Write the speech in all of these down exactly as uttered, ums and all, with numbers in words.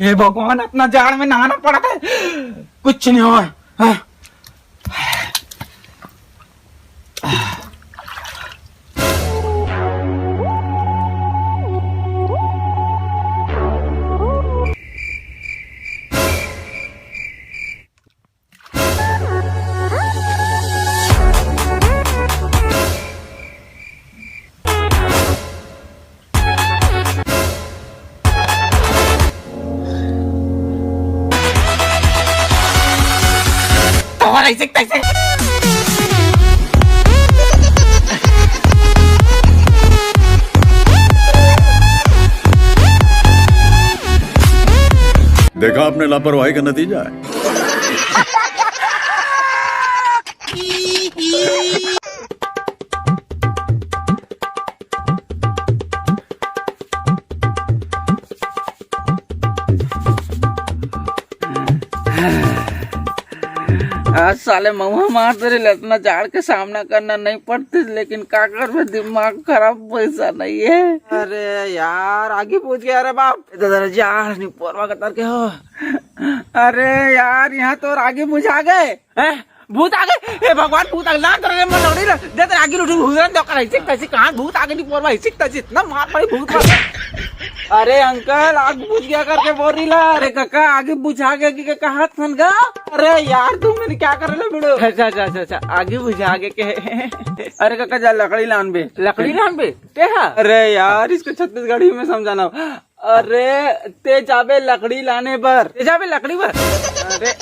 हे भगवान, अतना जाड़ में नहाना पड़त हे, कुछ नहीं होय। हाँ। तोहर ऐसे तैसे। देखा आपने लापरवाही का नतीजा है। आज साले मउहा मार दे रे, इतना जाड़ के सामना करना नहीं पड़ते, लेकिन का करबे, दिमाग खराब, पैसा नहीं है। अरे यार, आगी बुझ गया रे बाप। इधर जाड़ निपोरवा कतर के हो। अरे यार, यहाँ तो आगी बुझा गए। हैं? भूत आ गए? हे भगवान, भूत आ गए। लान तो रे, मैं लौड़ी रे। दे तेरे आगी लुटी, भूत रे, दो कर, ऐसे कैसे, कहाँ भूत आ गए, निपोरवा, ऐसे कैसे, इतना मार पड़ी भूत पर। अरे अंकल, आग बुझ गया करके बोल रही ला। अरे काका, आगी बुझा गया कि कहा थन गा? अरे यार, तुम मैंने क्या कर रहे हो, बिड़ो? अच्छा, अच्छा, अच्छा, अच्छा, आगी बुझा गया के? अरे काका, जा लकड़ी लान बे। लकड़ी लान बे? ते हा? अरे यार, इसको छत्तीसगढ़ी में समझाना। अरे, ते जाबे लकड़ी लाने बर। ते जाबे लकड़ी बर? अरे,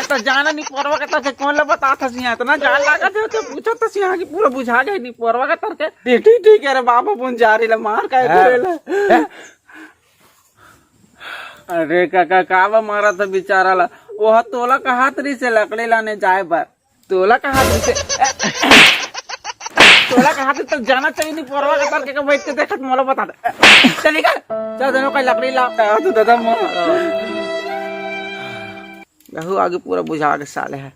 तो जाना निपोरवा के तरफ से कौन ला बता था सिया? इतना जान लगा थे, तो पूछा था सिया कि पूरा बुझा गए निपोरवा के तरफ के। ठीक, ठीक, ठीक है रे बाबा, पुन जा रही ला, मार काहे हाँ। करे ला? हाँ। अरे काका, का बा मारा था बेचारा ला? वो तोला कहात रही से लकड़ी लाने जाए बर। तोला कहा दे से? तोला कहा दे तो जाना चाहिए, नहीं पोरवा के तर के बैठ के देखत मोला बता दे। चल निकल, चल दोनों का लकड़ी ला। आ, तू दादा मोर। गहू आगे पूरा बुझा के साले है।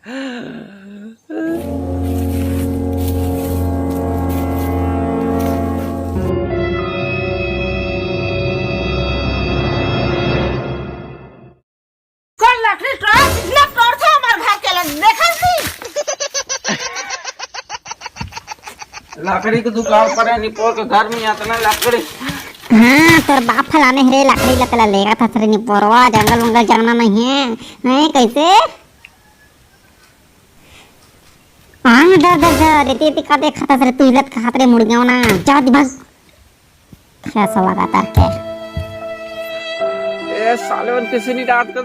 कल लकड़ी टोर, इतना टोर था हमारे घर के लग, देखा नहीं? लकड़ी के दुकान पर है, निपोर के घर में इतना लकड़ी। हाँ, तोर बाप फलाने हरे लकड़ी लकला लेगा था, तेरे निपोरवा, जंगल वंगल जाना नहीं है। हैं, कैसे? आंग डर डर डर, इतनी इतनी का देखा था, तेरे तू हिलत कहा तेरे मुड़ गया ना, जा दिमाग। क्या सवा का तार के? ए, साले मन किसी नहीं डांट कर।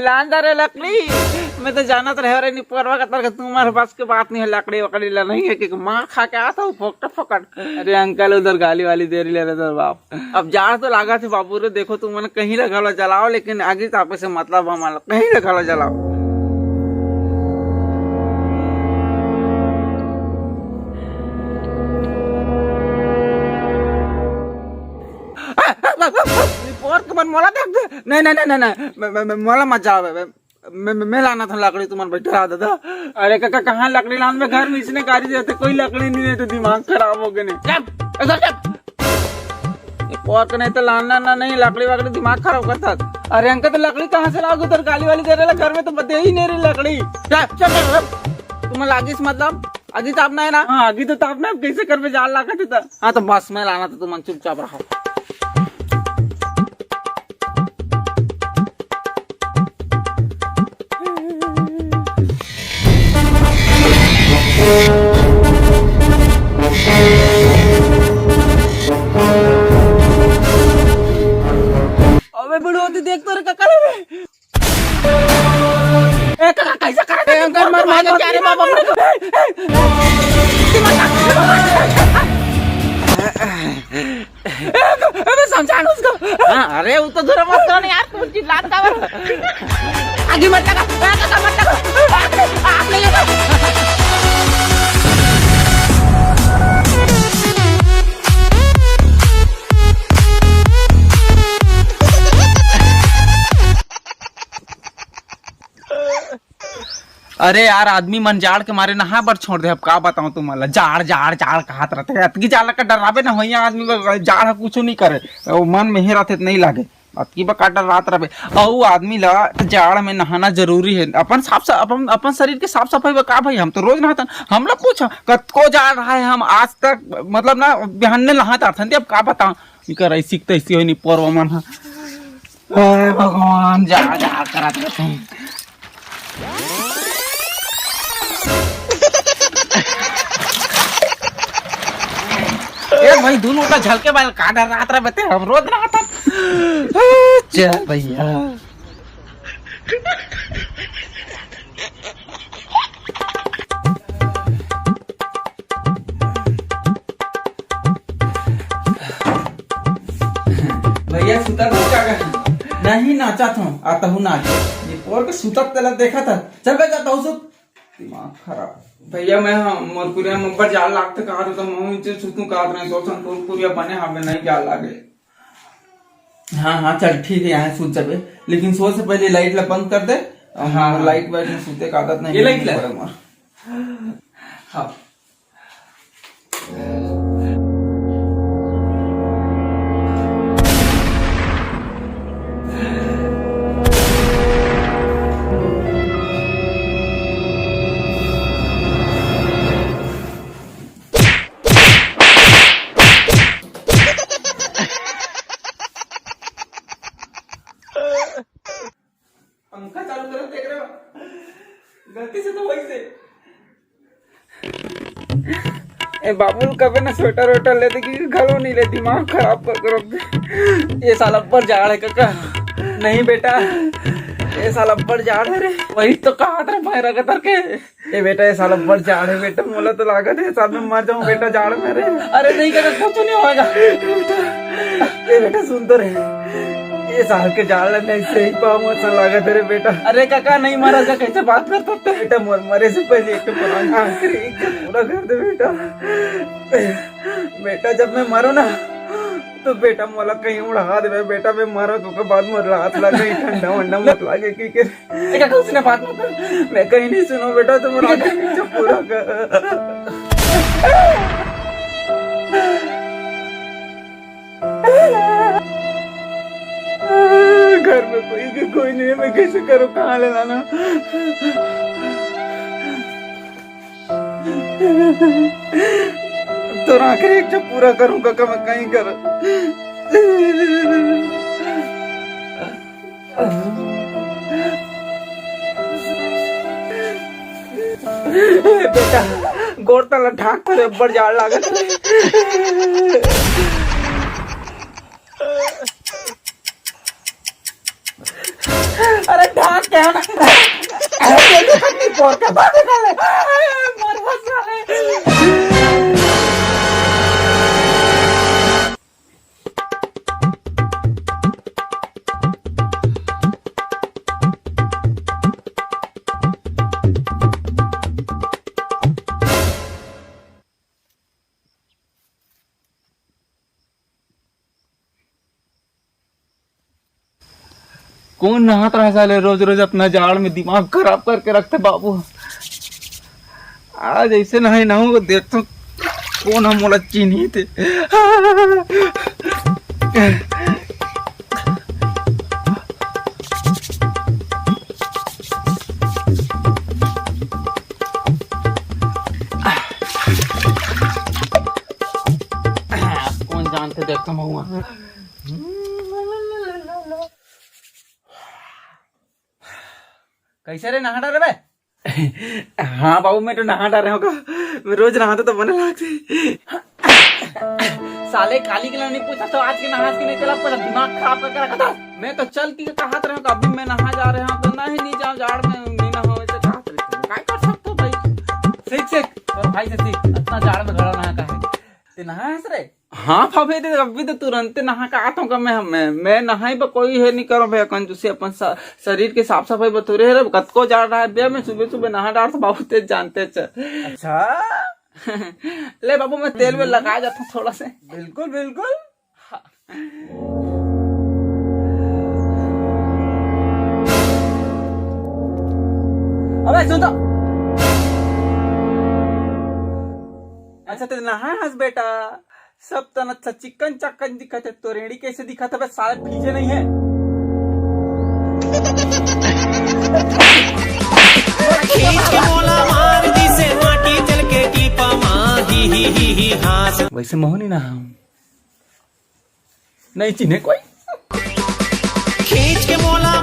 लान दा रे लकड़ी। मैं तो जानत रहे रे, निपोरवा का तार के तुम्हारे पास के बात नहीं है, लकड़ी वकड़ी ला नहीं है, कि मार खा के आता हूँ फोकट फोकट। अरे अंकल, उधर गाली वाली दे रही ले रहे बाप। अब जाड़ तो लागा थे बाबू रे, देखो तुमन कहीं ला घलो जलाओ, लेकिन आगी तापे से मतलब हमन ला कहीं ला घलो जलाओ। निपोर के मन मोला देख दे। नहीं, नहीं, नहीं, नहीं, नहीं, मैं, मैं, मैं, मोला मत जाओ, मैं, मैं, मैं, मैं लाना था लकड़ी, तुमन बैठे रहा दादा। अरे काका, कहाँ लकड़ी लान में घर में इसने गाड़ी देते, कोई लकड़ी नहीं देते, दिमाग खराब हो गए ने। चुप, इधर चुप। ये पोर के नहीं तो लाना ना नहीं, लकड़ी वकड़ी दिमाग खराब करता। अरे अंकल, तो लकड़ी कहाँ से लाओगे? उधर गाली वाली दे रहे, घर में तो बदे ही नहीं रही लकड़ी। चुप, चुप, चुप। तुम्हें लागिस मतलब? आगी तापना है ना? हाँ, आगी तो तापना है, अब कैसे करबे, जाड़ लागत है तो। हाँ, तो बस मैं लाना था, तुमन चुपचाप रहो। अबे बुढ़ो, तू देख तो रे, काका रे। ए, काका, कैसा कर ए, अंकल, मार, मार, मार। क्या रे बाबा, मार। अबे समझा ना उसको। हाँ, अरे, वो तो जरा मत करो ना यार, तुम चिल्लात का बर? आगे मत लगा, ए, काका, मत लगा। आग, आग नहीं लगा। अरे यार, आदमी मन जाड़ के मारे नहाए बर छोड़ दे। अब का बताऊं तुमन ला, जाड़ जाड़ जाड़ कहत रथे। अतकी जाड़ ला का डराबे ना होइया आदमी बर, जाड़ ह कुछू नहीं करे। ओ मन में हे रथे त नहीं लागे। अतकी बा का डरात रहे। अउ आदमी ला जाड़ में नहाना जरूरी है। अपन साफ सा-, अपन, अपन शरीर के साफ सफाई बर का भाई, हम तो रोज नहातन। हम लोग पूछा कतको जाड़ रहा है, हम आज तक मतलब ना बिहान ने नहात आथन। अब का बताऊं, इकर ऐसी तैसी होई नहीं पोरवा मन ह। अरे भगवान, जाड़ जाड़ करत रथे। ए भाई, दू लोटा झलके वाला का डरात रहे बते, हम रोज नहाथन। चल भैया। भैया सुता तो का कर? नहीं नाचा था, आ तहु नाच। ये पोर के सुता तेला देखा था। चल बे जा तहु सुत। दिमाग खराब। भैया मैं, हाँ, मोर कुरिया में ऊपर जाड़ लागते कहा था, तो मैं जो सुतू कहा था, तो सन कुरिया बने हाँ में नहीं जाड़ लागे। हाँ हाँ चल ठीक है, यहाँ सुत जाबे, लेकिन सो से पहले लाइट ला बंद कर दे। हाँ, हाँ। लाइट वाइट में सुते का आदत नहीं ये लाइट ला। मोर। हाँ। पंखा चालू करत देख रहे हो? गलती से तो वही से। ए बाबू, कबे ना स्वेटर वेटर ले दे, कि घलो नहीं ले, दिमाग खराब कर कर रख दे। ये साला अब्बड़ जाड़ है काका। नहीं बेटा, ये साला अब्बड़ जाड़ है रे। वही तो कहा था भाई रगतर के। ए बेटा, ये साला अब्बड़ जाड़ है बेटा, मोला तो लागत है साल में मर जाऊं बेटा जाड़ में रे। अरे नहीं काका, कुछ नहीं होएगा। ए बेटा सुन तो रे, ये साल के जाड़ में सही पाऊं ऐसा लागत है रे बेटा। अरे काका नहीं मरा जा, कैसे बात करता है? बेटा मोर मरे से पहले एक तो पलंग आखिरी एक पूरा कर दे बेटा। बेटा जब मैं मरूं ना तो बेटा मोला कहीं उड़ा देवे बेटा, मैं मरूं तो के बाद मोर लात ला कहीं ठंडा वंडा मत लागे कि के। ए काका, उसने बात मत कर। मैं कहीं नहीं सुनो बेटा, तुम रात में चुप पूरा कर। घर में कोई भी कोई नहीं है, मैं कैसे करूँ, कहाँ ले जाना? तो आखिर एक जब पूरा करूँगा, मैं कहीं कर। बेटा, गोड़ तला ढाक करे, बड़ जाड़ लागत है। अरे ढाक क्या ना? अरे ये तो अपनी पोर का बात है, साले। मर गया साले। कौन नहात रहा साले, रोज रोज अपना जाड़ में दिमाग खराब करके रखते बाबू। आज ऐसे नहाई नहाऊंगा, देखता हूँ कौन हम मोला चीन्ही थे। कौन जानते, देखता हूँ। कैसे रे, नहा डारे बे? हाँ बाबू, मैं तो नहा डारे हूँ का। मैं रोज नहाते तो बने लागते। साले काली के नहीं पूछा तो आज के नहास के नहीं चला, पूरा दिमाग खराब करके रखा था। मैं तो चल के कहा रहे हूँ कि अभी मैं नहा जा रहे हूँ, तो नहीं, नहीं जाओ, जाड़ में नहीं नहाओ, ऐसे कहा रहे थे। क्या कर सकते हो भाई? सीख, सीख, तो भाई से सीख, इतना जाड़ में घड़ा नहा का है। ते नहा है रे? हाँ भाभी, ते अभी तो तुरंत नहा का आता हूँ का मैं, मैं, मैं नहाई पर कोई है नहीं करो भैया, कंजूसी अपन सा-, शरीर के साफ सफाई बतूरे है रे, कतको जाड़ रहा है भैया, मैं सुबह सुबह नहा डार तो बाबू ते जानते च। अच्छा। ले बाबू, मैं तेल वेल लगा जाता हूँ थोड़ा से। बिल्कुल, बिल्कुल। हाँ। अबे सुन तो। अच्छा, ते नहाए हस बेटा, सब तन अच्छा चिकन चक्कन दिखत हे, तो रेड़ी कैसे दिखत हे बे? साले फीजे नहीं है। खींच के मोला मार दिसे माटी चल के टीपा मा, ही ही ही ही हाँस। वैसे महू नहीं नहाऊं, नहीं चिन्हे कोई। खींच के मोला